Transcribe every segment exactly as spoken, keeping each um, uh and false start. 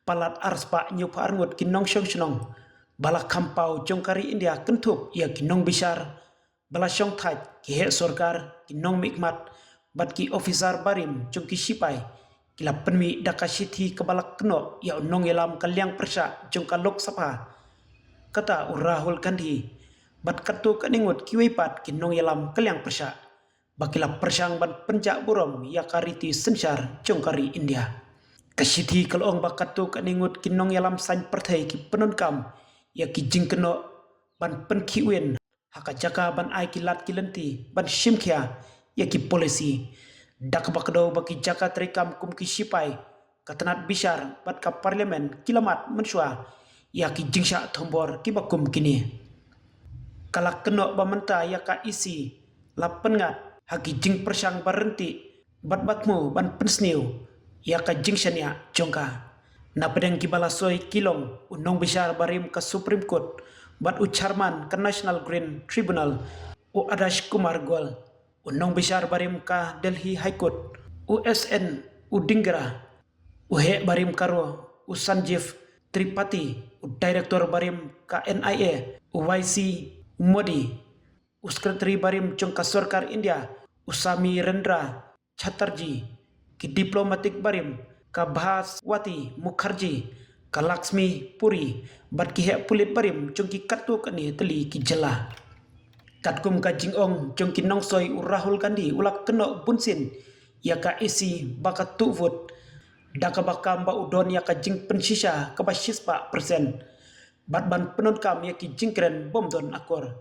palat arspah hynñiewphew arngut ki nongshong shnong ba la kham paw jong ka ri India kynthup ïa ki nongbishar ba la shongthait, ki heh sorkar, ki nongmihkhmat bad ki ophisar barim jong ki shipai ki la pynmih da ka shithi kaba la kynnoh ïa u nongïalam ka liang pyrshah jong ka Lok Sabha, kata u Rahul Gandhi, bad katto katne ngut kiwei pat ki nongïalam ka liang pyrshah ba ki la pyrshang ban pynjah burom ïa ka riti synshar jong ka ri India. Ka shithi ka la ong ba katto katne ngut ki nongïalam saiñ pyrthei ki pyndonkam ïa ki jingkynnoh ban pynkhih win ha ka jaka ban ai ki lad ki lynti ban shim khia ïa ki policy, da kaba kdew ba ki jaka treikam kum ki shipai, ka tnat bishar bad ka parliament ki la mad mynshuwa ïa ki jingshah thombor kiba kum kine. Ka la kynnoh ba mynta ïa ka E C la pynngat ha ki jingpyrshang ba ryntih bad ba thmu ban pynsniew ïa ka jingshaniah jong ka. Na pdeng kiba la soi ki long u nongbishar barim ka Supreme Court bad u chairman ka National Green Tribunal, u Adarsh Kumar Goel, u nongbishar barim ka Delhi High Court, u S N Udingra, u heh barim ka RAW, u Sanjeev Tripathi, u director barim ka N I A, u Y C Modi, u secretary barim jong ka sorkar India, u Sami Rendra Chatterjee, ki diplomatic barim ka Bhaswati Mukherjee, ka Lakshmi Puri, bad ki heh pulit barim jong ki katto katne tylli ki jylla. Katkum ka jingong jong ki nongsoi, u Rahul Gandhi u la kynnoh bunsien ïa ka E C ba ka tuh vote, da kaba kam ba u don ïa ka jingpynshisha kaba shispah percent bad ban pyndonkam ïa ki jingkren bym don akor.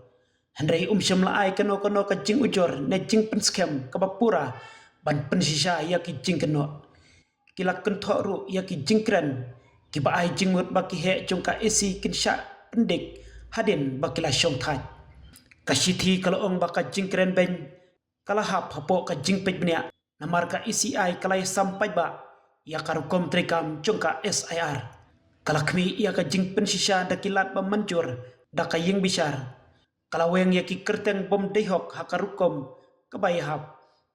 Hynrei um shym la ai kano kano ka jingujor ne jingpynskhem kaba pura ban pynshisha ïa ki jingkynnoh. Ki la kynthoh ruh ïa ki jingkren kiba ai jingmut ba ki heh jong ka E C kin shah pyndik hadien ba ki la shongthait. Ka shithi ka la ong ba ka jingkren beiñ ka la hap hapoh ka jingpeit bniah, namar ka E C I ka la ïasam paidbah ïa ka rukom treikam jong ka S I R. Ka la khmih ïa ka jingpynshisha da ki lad ba mynjur da ka ïingbishar. Ka la weng ïa ki kyrteng bym dei hok ha ka rukom kaba ïahap,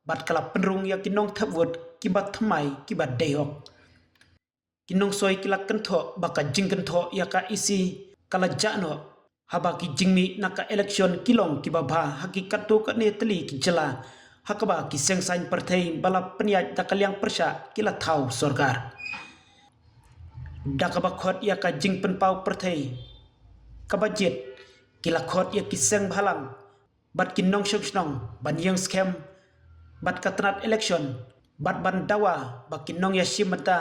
bad ka la pynrung ïa ki nongthep vote kiba thymmai kiba dei hok. Ki nongsoi ki la kynthoh ba ka jingkynthoh ïa ka E C ka la jah noh haba ki jingmih na ka election ki long kiba bha ha ki katto katne tylli ki jylla, ha kaba ki seng saiñ pyrthei ba la pynïaid da ka liang pyrshah ki la thaw sorkar. Da kaba khot ïa ka jingpynpaw pyrthei kaba jied, ki la khot ïa ki seng bhalang bad ki nongshong shnong ban ïeng skhem bad ka tnat election, bad ban dawa ba ki nongïashim bynta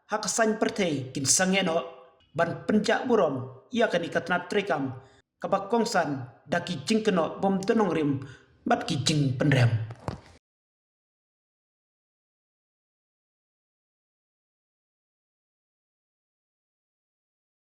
ha ka saiñ pyrthei kin sangeh noh ban pynjah burom ïa kane ka tnat treikam kaba kongsan da ki jingkynnoh bym don nongrim bad ki jingpynrem.